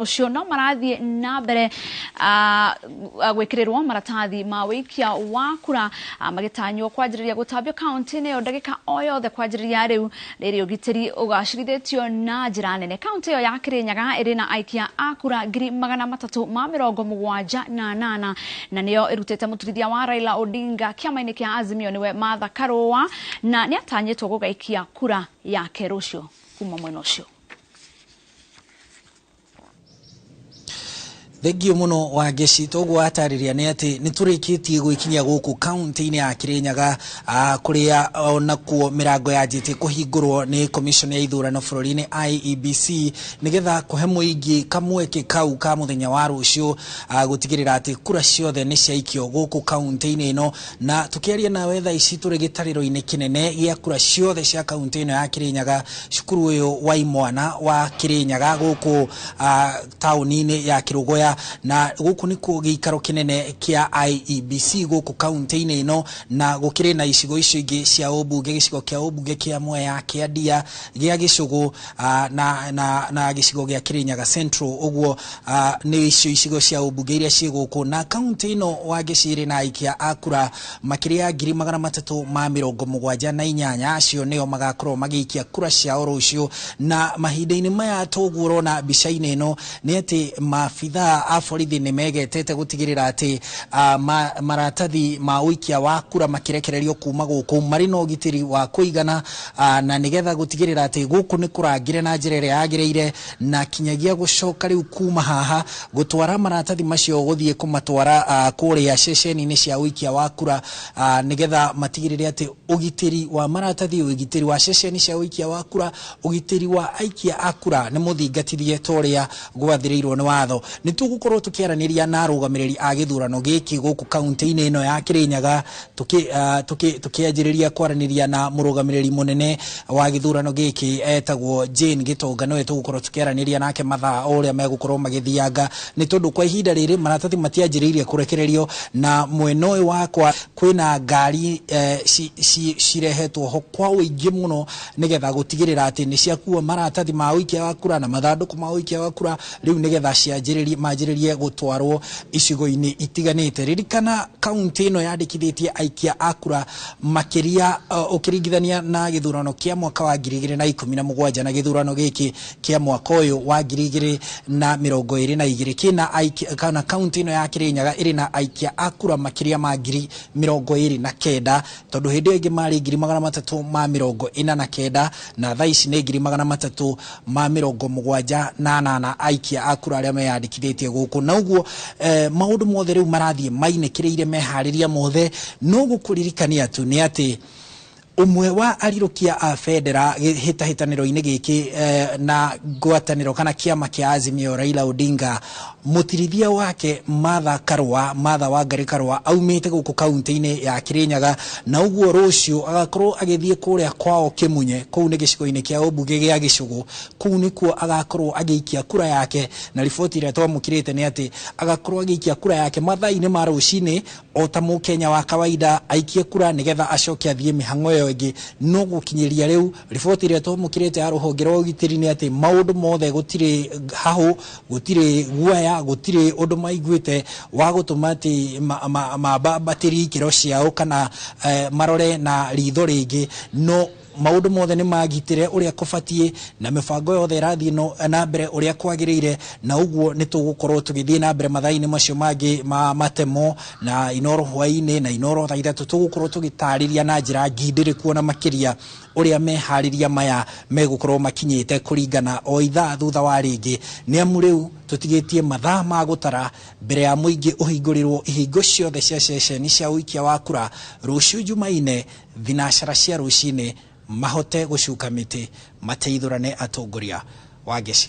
Ũcio no marathiĩ na mbere gwĩkĩrĩrwo maratathi ma wĩikia wa kura, magĩtanywo kwanjĩrĩria gũtambio kaunti-inĩ ĩyo ndagĩka o yothe kwanjĩrĩria rĩu rĩrĩ ũgitĩri ũgacĩrithĩtio na njĩra nene. Kaunti ĩyo ya Kĩrĩnyaga ĩrĩ na aikia a kura 378,000 na nĩyo ĩrutĩte mũturithia wa Raila Odinga kĩama-inĩ kĩa Azimio nĩwe Martha Karũa, na nĩatanyĩtwo gũgaikia kura yake rũciũ kuma mwena ũcio. Thengio muno Wangeci. Toguo atarĩria nĩ atĩ nĩ tũrĩkĩtie gwĩkinyia gũkũ kaunti-inĩ ya Kĩrĩnyaga, kũrĩa onakuo mĩrango yanjĩtie kũhingũrwo nĩ commission ya ithurano bũrũri-inĩ IEBC, nĩgetha kũhe mũingĩ kamweke kau ka mũthenya wa rũciũ, gũtigĩrĩra atĩ kura ciothe nĩ ciaikio gũkũ kaunti-inĩ ĩno. Na tũkĩaria nawe thaa ici tũrĩ gĩtarĩro-inĩ kĩnene gĩa kura ciothe cia kaunti ĩno ya Kĩrĩnyaga, cukuru ũyũ wa imwana wa Kĩrĩnyaga gũkũ taũni-inĩ ya Kĩrũgoya, na gũkũ nĩkuo gĩikaro kĩnene kĩa IEBC gũkũ kaunti-inĩ ĩno, na gũkĩrĩ na icigo icio ingĩ cia ũmbunge, gĩcigo kĩa ũmbunge kĩa Mwea, kĩa Ndia, gĩa Gĩcũgũ, na gĩcigo gĩa Kĩrĩnyaga Central. Ũguo nĩ icio icigo cia ũmbunge iria ciĩ gũkũ, na kaunti ĩno Wangeci ĩrĩ na aikia a kura makĩria ya 378,000. Acio nĩo magakorwo magĩikia kura ciao rũciũ. Na mahinda-inĩ maya toguo ũrona mbica-inĩ ĩno nĩ atĩ maabithaa a borithi nĩ megetete gũtigĩrĩra atĩ maratathi ma ũikia wa kura makĩrekererio kuma gũkũ marĩ na ũgitĩri wa kũigana, na nĩgetha gũtigĩrĩra atĩ gũkũ nĩ kũrangĩre na njĩra ĩrĩa yagĩrĩire, na kinyagia gũcoka rĩu kuma haha gũtwara maratathi macio gũthiĩ kũmatwara kũrĩa ceceni-inĩ cia ũikia wa kura, nĩgetha matigĩrĩre atĩ ũgitĩri wa maratathi, ũgitĩri wa ceceni cia ũikia wa kura, ũgitĩri wa aikia a kura nĩ mũthingatithie ta ũrĩa gwathĩrĩirwo nĩ watho. Nĩ tũgũkorwo tũkĩaranĩria na arũgamĩrĩri a gĩthurano gĩkĩ gũkũ kaunti-inĩ ĩno ya Kĩrĩnyaga, tũkĩanjĩrĩria kwaranĩria na mũrũgamĩrĩri mũnene wa gĩthurano gĩkĩ etagwo Jane Gĩtonga. Nĩwe tũgũkorwo tũkĩaranĩria nake mathaa o ũrĩa megũkorwo magĩthianga, nĩ tondũ kwa ihinda rĩrĩ maratathi matianjĩrĩirie kũrekererio, na mwena ũyũ wakwa kwĩna ngari cirehetwo ho kwa ũingĩ mũno nĩgetha gũtigĩrĩra atĩ nĩ ciakua maratathi ma ũikia wa kura na mathandũkũ ma ũikia wa kura rĩu nĩgetha manjĩrĩrie gũtwarwo icigo-inĩ itiganĩte. Ririkana kaunti ĩno yandĩkithĩtie aikia a kura makĩria, ũkĩringithania na gĩthurano kĩa mwaka wa 2017 na gĩthurano gĩkĩ kĩa mwaka ũyũ wa 2022, kĩna aikia, kana kaunti ĩno ya Kĩrĩnyaga ĩrĩ na aikia a kura makĩria ma 29,000, tondũ hĩndĩ ĩyo ĩngĩ marĩ 349,000 na thaa ici nĩ 378,000 aikia a kura arĩa meyandĩkithĩtie gũkũ. Na ũguo maũndũ mothe rĩu marathiĩ mainĩkĩrĩire meharĩria mothe. No gũkũririkania tu nĩ atĩ ũmwe wa arirũkia a bendera hĩtahĩtanĩro-inĩ gĩkĩ, na ngwatanĩro kana kĩama kĩa Azimio Raila Odinga, mũtirithia wake Martha Karũa, Martha Wangari Karũa, aumĩte gũkũ kaunti-inĩ ya Kĩrĩnyaga, na ũguo rũciũ agakorwo agĩthiĩ kũrĩa kwao Kĩmunye, kũu nĩ gĩcigo-inĩ kĩa ũmbunge gĩa Gĩcũgũ, kũu nĩkuo agakorwo agĩikia kura yake. Na riboti ĩrĩa twamũkĩrĩte nĩ atĩ agakorwo agĩikia kura yake mathaa-inĩ ma rũcinĩ o ta mũkenya wa kawaida, aikie kura nĩgetha acoke athiĩ mĩhang'o ĩyo ĩngĩ. No gũkinyĩria rĩu riboti ĩrĩa twamũkĩrĩte ya rũhonge rwa ũgitĩri nĩ atĩ maũndũ mothe gũtirĩ hahũ, gũtirĩ guoya, gũtirĩ ũndũ maiguĩte wa gũtũma atĩ mambatĩrie ikĩro ciao kana marore na ritho rĩngĩ. No maũndũ mothe nĩ magitĩre ũrĩa kũbatiĩ, na mĩbango yothe ĩrathiĩ na mbere ũrĩa kwagĩrĩire, na ũguo nĩ tũgũkorwo tũgĩthiĩ na mbere mathaa-inĩ macio mangĩ ma matemo na Inoro hwaĩ-inĩ na Inoro thaa 3, tũgũkorwo tũgĩtarĩria na njĩra ngindĩrĩku ona makĩria ũrĩa meharĩria maya megũkorwo makinyĩte kũringana o ithaa thutha wa rĩngĩ, nĩ amu rĩu tũtigĩtie mathaa ma gũtara mbere ya mũingĩ ũhingũrĩrwo ihingo ciothe cia ceceni cia ũikia wa kura rũciũ Jumaine thinacara cia rũcinĩ, mahote gũcuka mĩtĩ mateithũrane atongoria. Wangeci.